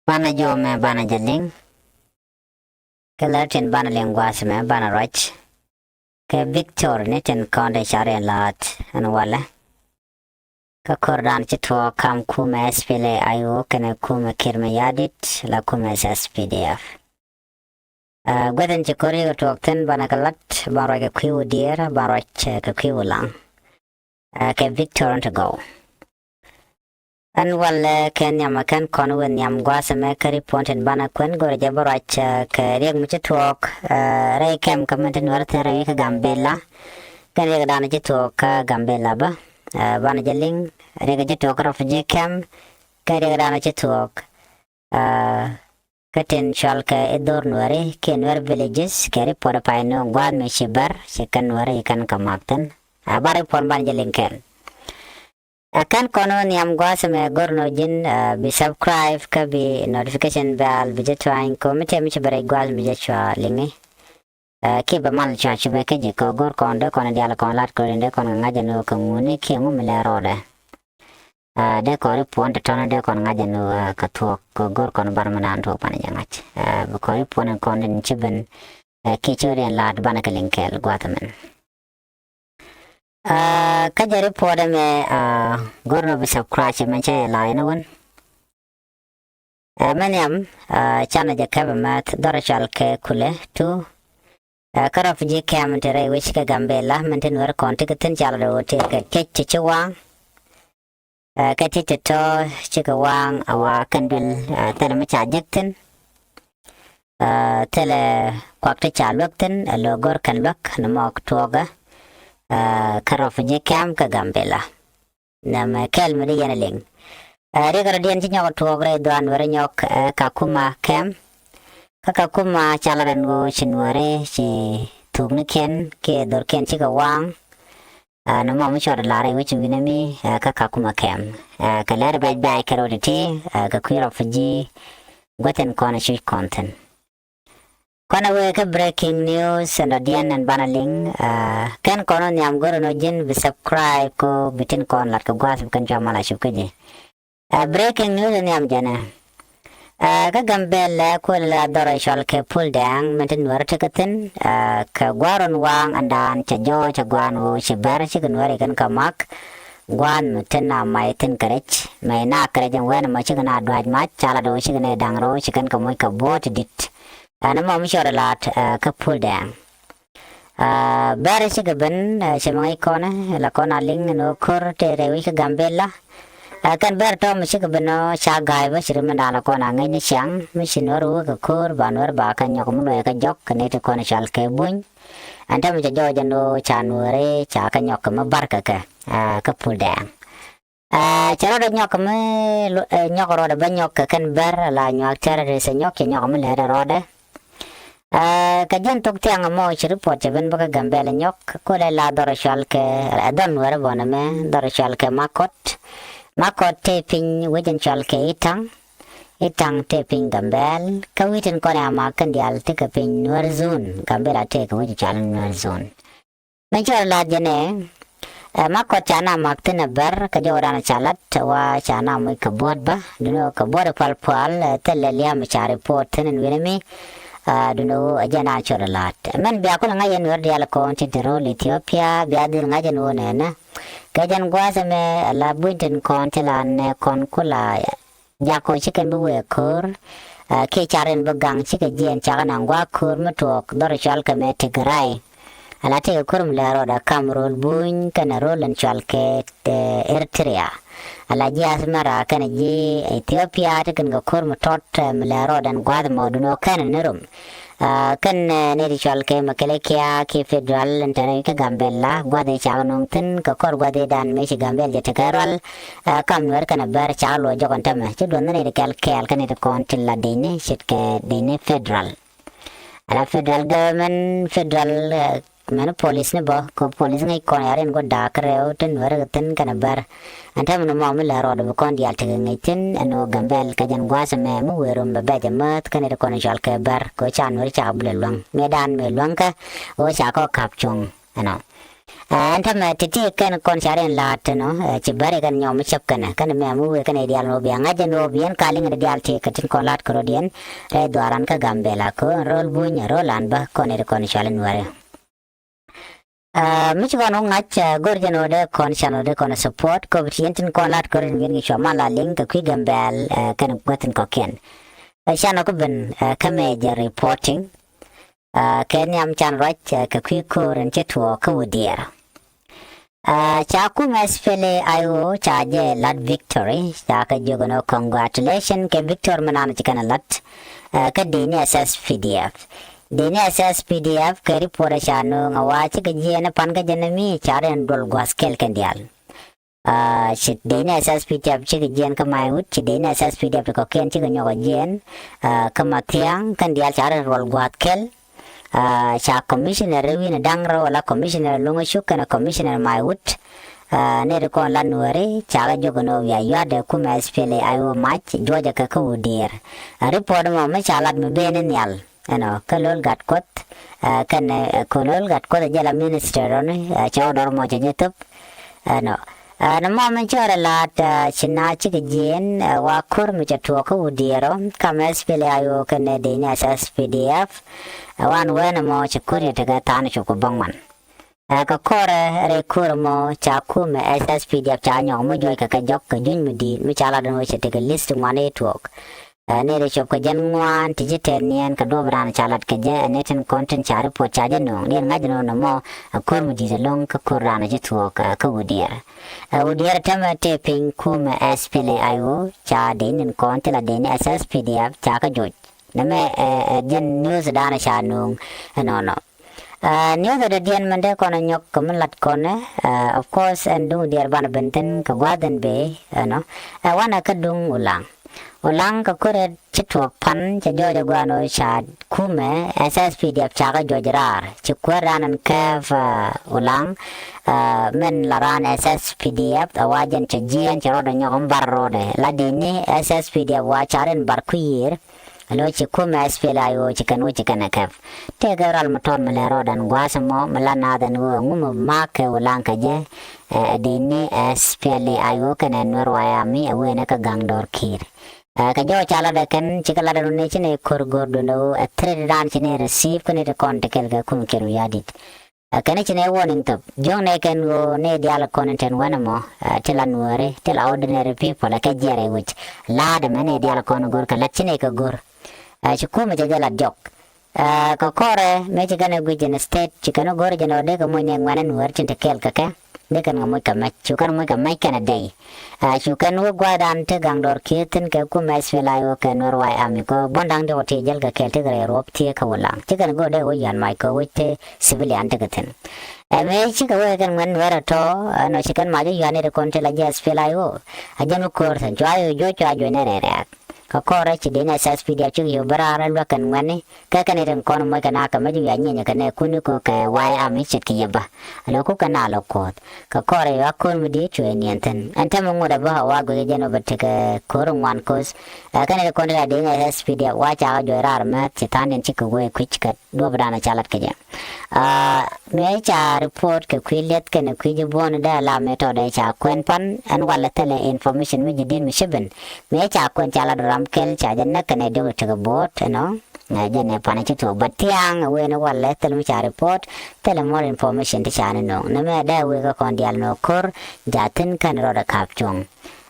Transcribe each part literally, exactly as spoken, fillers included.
Banɛ jɔmɛ banɛ jɛ liŋ. Kɛ lär tin banɛ liŋ gua̱a̱th mɛ banɛ ruac. Kɛ Victor ni tin kɔn dee car in la̱a̱t ɛn walɛ. Kä kor dan ci tuɔɔk kam kumɛ S P L A I O kɛnɛ kumɛ Kiir Mayardit la kumɛ S P D F. Ɛ, guäth in ci kor yikɛ tuɔɔk thin banɛ kɛ lat ban ruac kɛ kui̱ wä diɛɛr ban ruac, ɛ, kɛ kui̱ wä laŋ. Ɛ, kɛ Victor in ti gɔw. Ɛn walɛ kɛ nhiam ɛ kɛn kɔn wä nhiam gua̱a̱th ɛmɛ kä ripot in banɛ kuɛn go̱rɛ jɛ bä ruac, ɛ, kɛ riɛk mi ci tuɔɔk, ɛ, rɛy kɛm kä min ti nuɔr thɛr rɛy kä Gambela. Kɛn riɛk dan ci tuɔɔk kä Gambela bä. Ɛ, banɛ jɛ liŋ riɛk ci tuɔɔk kä refugee camp. Kɛn riɛk dan ci tuɔɔk, ɛ, kä tin cɔal kɛ i̱ dhor nuɛri kiɛ nuɛr villages kɛ ripot pay nɔ gua̱a̱th mi ci bär ci kɛn nuɛri ci kɛn kɛ mak thin. Ɛ, ba ripot banɛ jɛ liŋ kɛn. Ɛ kɛn kɔn wä nhiam gua̱a̱th mɛ go̱r nɔ ji̱n, ɛ, bi subscribe kä bi notification bell bi jɛ tuany kɔ mi tɛm mi ci bɛ rɛc gua̱a̱th bi jɛ cua liŋi. Ɛ, kiɛ bɛ mal cua ci bɛ kä ji̱ kɔ go̱r kɔn dee kɔn dial kɔn lat kɔ dee kɔn ŋa̱c ɛn wä kɛ ŋuni kiɛ ŋu mi lɛ rɔɔdɛ. Ɛ, dee kɔn ri puɔ̱n tɔ̱tɔ̱nä dee kɔn ŋa̱c ɛn wä kɛ thuɔ̱k kɔ go̱r kɔn bar mi naan tuɔ̱k pan jɛ ŋa̱c. Ɛ, bi kɔn ri puɔ̱n ɛn kɔn dee ci ben, ɛ, kiɛ ci wä dee lat banɛ kɛ liŋ kɛɛl gua̱a̱th mɛn. Ɛ, kä jɛ ripot ɛmɛ, ɛ, go̱r nɔ bi subscribe mɛn cɛ yɛ la yɛn wän. Ɛ, mɛn yam, ɛ, canɛ jɛ kɛpɛ mɛth dhɔr cɔal kɛ kulɛ tu. Ɛ, kä refugee camp ti rɛy wec kɛ Gambela mɛn ti nuɛr kɔn ti kɛ thin cal rɛw ti kɛ kec ti ci waŋ. Ɛ, kɛ ti ti tɔ cikɛ waŋ a wa kɛn duel, ɛ, thilɛ mi ca jek thin. Ɛ, thilɛ kuak ti ca luäk thin, ɛ, lo̱ go̱r kɛn luäk ni mɔk tuɔɔkä, ɛ, kä refugee camp kä Gambela. Nɛmɛ kɛl mi di yɛn liŋ. Ɛ, riɛk rɔ diɛn ci nyɔk tuɔɔk rɛy dhuan weri nyɔk, ɛ, Kakuma camp. Kä Kakuma cal rɛn ɣöö ci nuɔri ci thuk ni kiɛn kiɛ dhor kiɛn cikɛ waŋ. Ɛ, ni mɔ mi cɔt lar rɛy wec wi̱ni mi, ɛ, kä Kakuma camp. Ɛ, kɛ lɛr bɛc bɛc kɛ rɔ ti ti, ɛ, kɛ kui̱ refugee guäthin kɔn cuc kɔn thin. Kɔn a wee kä breaking news ɛn dɔ̱diɛn ɛn banɛ liŋ, ɛ, kɛn kɔn wä nhiam go̱r ɛn wä ji̱n bi subscribe ko bi tin kɔn lat kɛ gua̱a̱th bi kɛn cua mal a cup kä ji̱. Ɛ, breaking news ɛn nhiam jɛnɛ. Ɛ, kä Gambela kuël la dhɔr ɛ cɔal kɛ Pul Dɛŋ min ti nuɛr ti kä thin, ɛ, kɛ gua̱a̱r run waŋ ɛn daan cɛ jɔɔc cɛ gua̱a̱n wu ci bɛr cikɛ nuɛr ikɛn kɛ mak. Gua̱a̱n mi tin na may thin kɛ rɛc mɛ ina kɛ rɛc ɛn wɛn mɔ cikɛ na duac mac ca la dɔw cikɛ nɛ da̱ŋ rɔw cikɛn kɛ moc kɛ buɔ̱ɔ̱t ti dit. Ɛn ɛmɔ mi cɔɔr ɛ laat, ɛ, kä Pul Dɛŋ. Ɛ, bɛr cikɛ ben, ɛ, cɛ mi ŋäc kɔn, ɛ, la kɔn a liŋ ɛn ɣöö ko̱r tëë rɛy wi̱c kä Gambela. Ɛ, kɛn bɛr tɔm cikɛ ben ɔ ca ga̱a̱c bä ci ri mi da̱a̱n la kɔn a ŋäc ni ciaŋ, mi ci nuɔr wä kɛ ko̱r, ba nuɔr ba kɛ nyɔk mi luɔc kɛ jɔk, kɛ ni ti kɔn cɔal kɛ buny. Ɛn täämɛ cɛ jɔɔc ɛn ɣöö ca nuɔri, ca kɛ nyɔk kɛ mi bar kɛ kɛ, ɛ, kä Pul Dɛŋ. Ɛ, cɛ rɔɔdɛ nyɔk mi lu-, ɛ, nyɔk rɔɔdɛ bä nyɔk kɛ kɛn bɛr la nyuak terrorist nyɔk cɛ nyɔk mi lɛɛt rɔɔdɛ. Ɛ, kɛ jɛn thok thiaŋ mɔ ci report cɛ ben bä kä Gambela nyɔk, kulɛ la dhɔr cɔal kɛ, ɛ, dhɔr nuɛrɛ bɔnɛ mɛ, dhɔr cɔal kɛ Makɔt. Makɔt tëë piny wecin cɔal kɛ Itaŋ. Itaŋ tëë piny Gambɛl, kä wi̱i̱ tin kɔn ɛ amak kɛn diaal tekɛ piny Nuer zone, Gambela tëë kɛ wec cɔal Nuer zone. Mɛ cɔl la jɛnɛ, ɛ, Makɔt ca na mak thin ɛ bär, kɛ jɔwdan ca lat, wa ca na muc kɛ buɔt bä, duno kɛ buɔt ɛ pual pual, ɛ, thilɛ liam ca report thin in wi̱ni mi, ɛ, duno ɛ jɛn a cɔl lat. Mɛn bia kul ŋa̱c ɛn wɛr diaal kɔn ti ti rol Ethiopia, bia dhil ŋa̱c ɛn wä nɛnɛ. Kɛ jɛn gua̱a̱th ɛmɛ, ɛ, la buny tin kɔn ti la nɛ kɔn kula, Jakɔ ci kɛn bi wee ko̱r, ɛ, kiɛ car in bi gaŋ cikɛ jiɛn cakɛ naŋ gua̱a̱k ko̱r mi tuɔɔk dhɔr cɔal kɛ mɛ Tigray. Ala tëëkɛ ko̱r mi lɛ rɔɔdɛ kam rol buny kɛnɛ rol in cɔal kɛ, ɛ, Eritrea. Ala jiath mɛra kɛnɛ ji̱ Ethiopia ti kɛn kɛ ko̱r mi tɔt, ɛ, mi lɛ rɔɔdɛ in gua̱a̱th mɔ duno kɛnɛ ni rom. Ɛ, kɛn, ɛ, nɛy ti cɔal kɛ Mekelekia kiɛ federal ɛn tɛn rɛy kä Gambɛla gua̱th i̱ cak nöŋ thi̱n kɛ kɔr gua̱th i̱ dan mëë ci Gambɛl jɛ tekɛ rual. Ɛ, kam Nuɛr kɛnɛ Bär cak luɔc jɔk ɛn tämɛ ci duɔth ni nɛy ti kɛl kɛɛl kä nɛy ti kɔn tin la dicni ce̱tkɛ dicni federal. Ala federal government, federal, ɛ, mɛn police ni bä kɛ police ŋäc kɔn ya rin gua̱th da̱a̱k kärɛw tin Nuɛr kɛ thi̱n kɛnɛ Bär. Ɛn täämɛ ni mɔ mi lɛ rɔɔdɛ bi kɔn diaal tekɛ ŋi̱i̱c thi̱n ɛn ɣöö Gambɛl kɛ jɛn gua̱a̱th ɛmɛ mi wëë rom bɛ bɛc ɛmääth kɛnɛ ti kɔn cɔal kɛ Bär kɛ ɣöö ca Nuɛr ca bi lɛ luäŋ. Mëë dan mëë luäŋ kä ɣöö ca kɔ ka̱p cuɔ̱ŋ ɛnɔ. Ɛn tämɛ ti̱ti̱ kɛn kɔn ca rin la̱a̱t tɛnɔ, ci bäri kɛn nyɔm mi cäp kɛnɛ kɛn mɛ mi wee kɛn i̱ diaal mi wä bia ŋa̱c jɛn wä biɛn ka liŋ i̱ diaal ti kɛ tin kɔn la̱a̱t kɛ rɔ diɛn rɛy dhuaran kä Gambɛla kɛ ɣöö ɛn ro̱l buny ɛ ro̱l an bä kɔn i̱ ti kɔn cual in wääri. Mi ci kɔn wä ŋa̱c go̱r jɛn wä dee kɔn can wä dee kɔn support kɛ bi ti yɛn tin kɔn la̱a̱t kɛ rɔ in wi̱n kɛ cua mal la liŋ kɛ kui̱ Gambɛl kɛn guäthin kɔkiɛn. Can wä kä ben kä mɛ jɛ reporting. Kɛ nhiam can ruac kɛ kui̱ ko̱r in cɛ tuɔɔk kä wä diɛɛr. Ca kumɛ S P L A I O ca jɛ lat victory ca kɛ jiök ɛn ɣöö congratulation kɛ victory mi nan ci kɛn ɛ lat kä dini S S P D F. Dini S S P D F kɛ report ca nööŋ ɛ wa cikɛ jiɛɛn ɛ pan kä jɛn ɛ mi ca rin duɔl gua̱th kɛl kɛn diaal. Ci dini S S P D F cikɛ jiɛɛn kä Maiwut ci dini S S P D F ti kɔkiɛn cikɛ nyɔk ɛ jiɛɛn kä Mathiaŋ kɛn diaal ca rin duɔl gua̱th kɛl. Ca commissioner wi̱n da̱ŋ rɛw wala commissioner luŋä cuk kɛnɛ commissioner Maiwut. Ni ri kɔn lat nuääri ca kɛ jok ni wä wi̱i̱ a yua̱t dee kumɛ S P L A I O mac juɔcɛ kɛ kä wä diɛɛr. Report mɔ mi ca lat mi ben ni nhial ɛnɔ kä lo̱l gat kuɔth. Kɛn Kolonel Gatkuoth jɛ la minister rɔni cɛ wä dɔr mɔ cɛ jɛ thop. Ɛnɔ ɛn mɔ min cɔrɛ laat ci na cikɛ jiɛn wa ko̱r mi cɛ tuɔɔk kä wä diɛɛr ɔ kam S P L A I O kɛnɛ dee ni S S P D F. Wan wɛn mɔ cɛ ko̱r yɛ tekɛ tha̱a̱n cuk kɛ bäŋuan. Kɛ kɔrɛ rɛy ko̱r mɔ ca kumɛ S S P D F ca nyɔk mɔ juɔc kɛ kɛ jɔk kɛ juny mi di̱i̱t mi ca lat ni wä cɛ tekɛ list ŋuan i̱ tuɔɔk. Ni ri cop kɛ jɛn ŋuan ti ci tɛt niɛn kɛ duɔp raan ca lat kɛ jɛ ni tin kɔn tin ca report ca jɛ no̱o̱ŋ ni ŋa̱c no̱o̱ŋ nɔmɔ. Ko̱r mi di̱i̱t ɛlɔ̱ŋ kä ko̱r raan ci thuɔɔk kä wä diɛɛr. Wä diɛɛr tämɛ tëë piny kumɛ S P L A I O ca dee nin kɔn ti la dee ni S S P D F ca kä joc. Nɛmɛ jɛn news dan ca no̱o̱ŋ ɛnɔnɔ. News dɔ̱diɛn mɛn dee kɔn nyɔk kɛ mi lat kɔn. Of course ɛn duŋ diɛɛr banɛ ben thin kɛ gua̱a̱th ɛn bee ɛnɔ. Ɛ wanɛ kä duŋ Ulaŋ. Ulaŋ kɛ ko̱rɛ ci tuɔɔk pan cɛ jɔɔc ɛ gua̱a̱n ɔ ca kumɛ S S P D F ca kɛ jɔɔc raar ci kuäär raan ɛn kɛɛp Ulaŋ. Mɛn la raan S S P D F ɛ wa jɛn cɛ jiɛɛn cɛ rɔɔdɛ nyɔk ɛn bar rɔɔdɛ la dee ni S S P D F wa ca rin bar kui̱i̱r. Lo ci kumɛ S P L A I O ci kɛn wä ci kɛn ɛ kɛp. Tëëkɛ ral mi tɔt mi lɛ rɔɔdan gua̱a̱th ɛmɔ mi la naath ɛn ɣöö ɛŋu mi ma̱a̱k kɛ Ulaŋ kɛ jɛ. Ɛ dee ni S P L A I O kɛnɛ Nuɛr White Army ɛ wëë ni kä ga̱ŋ dɔɔr ki̱i̱r. Kɛ jɔw ca latdɛ kɛn cikɛ latdɛ run ni ci ni ko̱r go̱r duundɛ ɣöö ɛ threat dan ci ni receive kä ni ti kɔn ti kɛl kɛ kum kiɛn wi̱i̱ ya̱di̱t. Kɛn ci nɛ warning thop jiɔ̱ŋ nɛ kɛn ɣöö nɛ diaal kɔn in tɛn wänɛ mɔ. Ti la nuääri ti la ordinary people kɛ jiɛɛr ɛ wec. La̱a̱t ɛmɛ nɛ diaal kɔn go̱r kɛ la̱t ci nɛ kɛ go̱r. Ci kumɛ cɛ jɛ lat jɔk. Kɛ kɔrɛ mëë ci kɛn ɛ guic in state ci kɛn ɛ go̱r jɛ nɔ dee kɛ moc nɛ ŋuɛ̈nɛ nuäär tin te kɛɛl kɛ kɛ. Dee kɛn kɛ moc kɛ mɛc cu kɛn moc kɛ mɛc kɛn ɛ dɛy. Cu kɛn wä gua̱a̱dan ti gaŋ dɔr kieth thin kɛ kumɛ S P L A I O kɛ Nuɛr White Army kɛ buɔ̱n da̱ŋ ti wä ti jäl kɛ kɛɛl ti kɛ rɛy ruɔp thiee kä Ulaŋ ci kɛn go̱o̱r dee wä yian mac kɛ wec ti civilian ti kɛ thin. Ɛ mëë cikɛ wee kɛn ŋuɛn nuɛɛr ɛ tɔ̱ ɛnɔ ci kɛn mac wä yian i̱ ti kɔn ti la ji̱ S P L A I O. A jɛn wä ko̱o̱r thin cua yɛ juɔc cua juɔc ni rɛɛrɛɛk. Kɛ kɔrɛ ci dee ni S S P D F cikɛ yɛ bä raar ɛ luäk kɛn ŋuɛni. Kɛ kɛn itin kɔn muɔc kɛ na kɛ mɛ ji̱ wiaa nyieny kɛ nɛ kuni kɔ kɛ White Army ce̱tkɛ yɛ bä. Lɛ kuk kɛ na lɛ kuɔth kɛ kɔrɛ yɔ a ko̱r mi di̱i̱t cuɛ niɛn thi̱n ɛn tɛmɛ ŋot ɛ bä wa guic jɛn ɔ bɛ tekɛ ko̱r ŋuan ko̱th. Ɛ kɛn itin kɔn ti la dee ni S S P D F wa ca kɛ juɔc raar mɛ ci tha̱a̱ŋ diɛn cikɛ wee kui̱c kɛ duɔ̱p dan ca lat kɛ jɛ. Mëë ca report kɛ kui̱ lieth kɛnɛ kui̱ ji̱ buɔ̱n dee la mëë tɔɔdɛ ca kuɛn pan ɛn walɛ thilɛ information mi ji̱ di̱t mi ci ben. Mëë ca kuɛn ca lat ram kɛl ca jɛ näk kɛnɛ diɔk tekɛ bo̱o̱t ɛnɔ. Jɛn ɛ pan ci tuɔɔk but thia̱a̱ŋ ɛ wen walɛ thil mi ca report. Thil more information ti ca ni no̱o̱ŋ ni mɛ dee wek kä kɔn diaal no̱o̱ŋ ko̱r. Jathin kɛn rɔɔdɛ ka̱p cuɔ̱ŋ.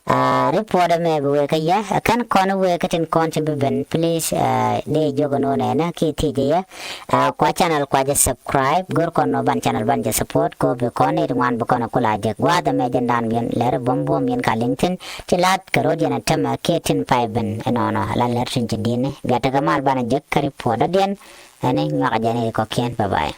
Report ɛmɛ bi wek kä yɛ ɛ kɛn kɔn wek kä tin kɔn ci bi ben please. Dee jiök ɛn ɣöö nɛnɛ ki thiec ɛ yɛ. Kua channel kua jɛ subscribe go̱r kɔn nɔ ban channel ban jɛ support ko bi kɔn ni ti ŋuan bi kɔn ɛ kula jɛ gua̱a̱th ɛmɛ jɛn dan miɛn lɛr buɔ̱m buɔ̱m miɛn ka liŋ thin. Ti la̱t kɛ ro̱d yɛn ɛ tämɛ kiɛ tin pay ben ɛnɔnɔ la lɛr tin ci di̱n ni bia tekɛ mal banɛ jek kä report dɔ̱diɛn. Ɛn ni nyuak jɛ ni kɔkiɛn bye bye.